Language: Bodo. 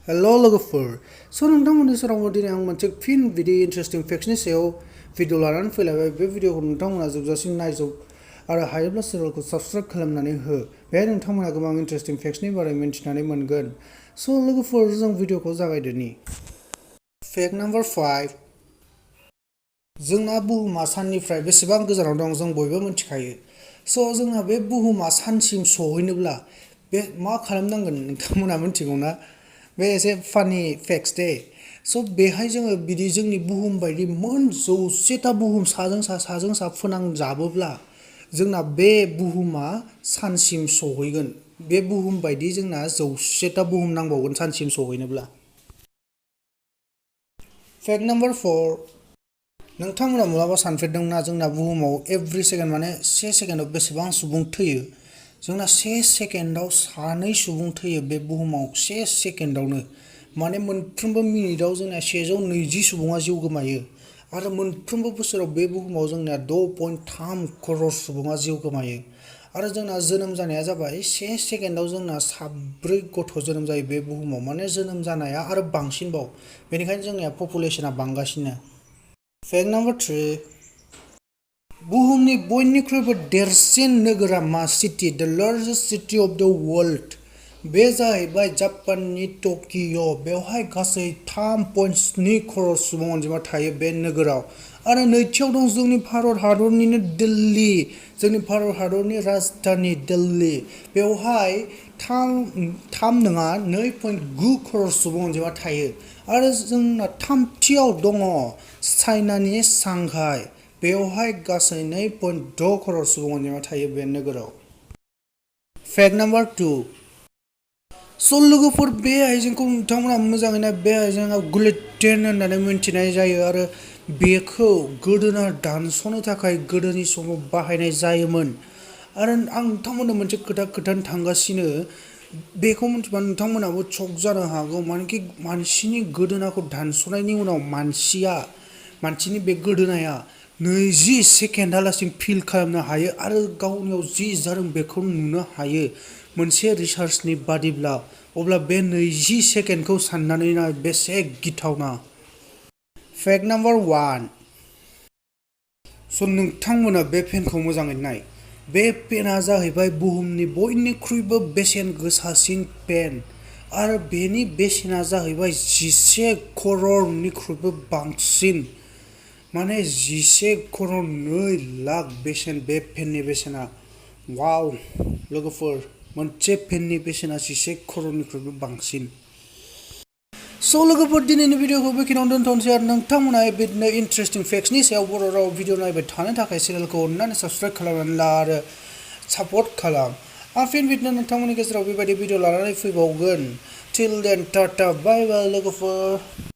Hello लोगोफोर स' नोंथांमोननि सेराव दिनै आं मोनसे फिन बिदि इन्टारेस्टिं फेक्ट्सनि सायाव भिडिअ लानानै फैलायबाय बे भिडिअखौ नोंथांमोना जोबजासिम नायजोब आरो हायोब्ला चेनेलखौ साबस्क्राइब खालामनानै हो बेहाय नोंथांमोना गोबां इन्टारेस्टिं फेक्ट्सनि बारै मिन्थिनानै मोनगोन स' लोगोफोर जों भिडिअखौ जागायदोनि फेक्ट नाम्बार 5 जोंना बुहुमा साननिफ्राय बेसेबां गोजानाव दं जों बयबो मिथिखायो स' जोंना बे बुहुमा सानसिम सहैनोब्ला बे मा खालामनांगोन नोंथांमोना मिथिगौना बे एसे फानि फेक्ट्स दे स' बेहाय जोङो बिदि जोंनि बुहुम बायदि मोन 100टा बुहुम साजों सा फोनांजाबोब्ला जोंना बे बुहुमा सानसिम सहैगोन बे बुहुम बायदि जोंना 100टा बुहुम नांबावगोन सानसिम सहैनोब्ला फेक्ट नाम्बार 4 नोंथांमोना मालाबा सानफेरदोंना जोंना बुहुमाव एभ्रि सेकेन्ड माने 1 सेकेन्डआव बेसेबां सुबुं थैयो जोंना 1 सेकेन्डआव 2 सुबुं थैयो बे बुहुमाव 1 सेकेन्डआवनो माने मोनफ्रोमबो मिनिटआव जोंना 120 सुबुङा जिउ गोमायो आरो मोनफ्रोमबो बोसोराव बे बुहुमाव जोंना 6.3 करोड़ सुबुङा जिउ गोमायो आरो जोंना जोनोम जानाया जाबाय 1 सेकेन्डआव जोंना 4 गथ' जोनोम जायो बे बुहुमाव माने जोनोम जानाया आरो बांसिनबाव बेनिखायनो जोंनिया पपुलेसना बांगासिनो फेक्ट नाम्बार 3 बुहुमनि बयनिख्रुइबो देरसिन नोगोरा मा सिटी द लार्जेस्ट सिटी अफ द वर्ल्ड बे जाहैबाय जापाननि टकिय' बेवहाय गासै 3.7 करोड़ सुबुं अनजिमा थायो बे नोगोराव आरो नैथियाव दं जोंनि भारत हादरनिनो दिल्ली जोंनि भारत हादरनि राजधानी दिल्ली बेवहाय 2.9 करोड़ सुबुं अनजिमा थायो आरो जोंना थामथियाव दङ चाइनानि सांघाई बेवहाय गासै 2.6 करोड़ सुबुं अनजिमा थायो बे नोगोराव फेक्ट नाम्बार 2 स' लोगोफोर बे आइजेंखौ नोंथांमोना मोजाङैनो बे आइजेंआ गुलिटेन होननानै मिन्थिनाय जायो आरो बेखौ गोदोना दानस'नो थाखाय गोदोनि समाव बाहायनाय जायोमोन आरो आं नोंथांमोननो मोनसे खोथा खोन्थानो थांगासिनो बेखौ मिन्थिबा नोंथांमोनाबो शक जानो हागौ मानोखि मानसिनि गोदोनाखौ दानस'नायनि उनाव मानसिनि बे गोदोनाया 20 सेकेन्डहालासिम फिल खालामनो हायो आरो गावनियाव जि जादों बेखौ नुनो हायो मोनसे रिसार्चनि बादिब्ला अब्ला बे 20 सेकेन्डखौ साननानै नाय बेसे गिथावना फेक्ट नाम्बार 1 स' नोंथांमोना बे पेनखौ मोजाङै नाय बे पेनआ जाहैबाय बुहुमनि बयनिख्रुइबो बेसेन गोसासिन पेन आरो बेनि बेसेना जाहैबाय 11 करोड़निख्रुइबो बांसिन माने 11 करोड़ 2 लाख बेसेन बे पेननि बेसेना वाव लोगोफोर मोनसे पेननि बेसेना 11 करोड़निख्रुइबो बांसिन स' लोगोफोर दिनैनि भिडिअखौ बेखिनियावनो दोनथ'नोसै आरो नोंथांमोना बिदिनो इन्टारेस्टिं फेक्ट्सनि सायाव बर' राव भिडिअ नायबाय थानो थाखाय चेनेलखौ अननानै साबस्क्राइब खालामनानै ला आरो सापर्ट खालाम आं फिन बिदिनो नोंथांमोननि गेजेराव बेबायदि भिडिअ लानानै फैबावगोन टिल देन टाटा बाय बाय लोगोफोर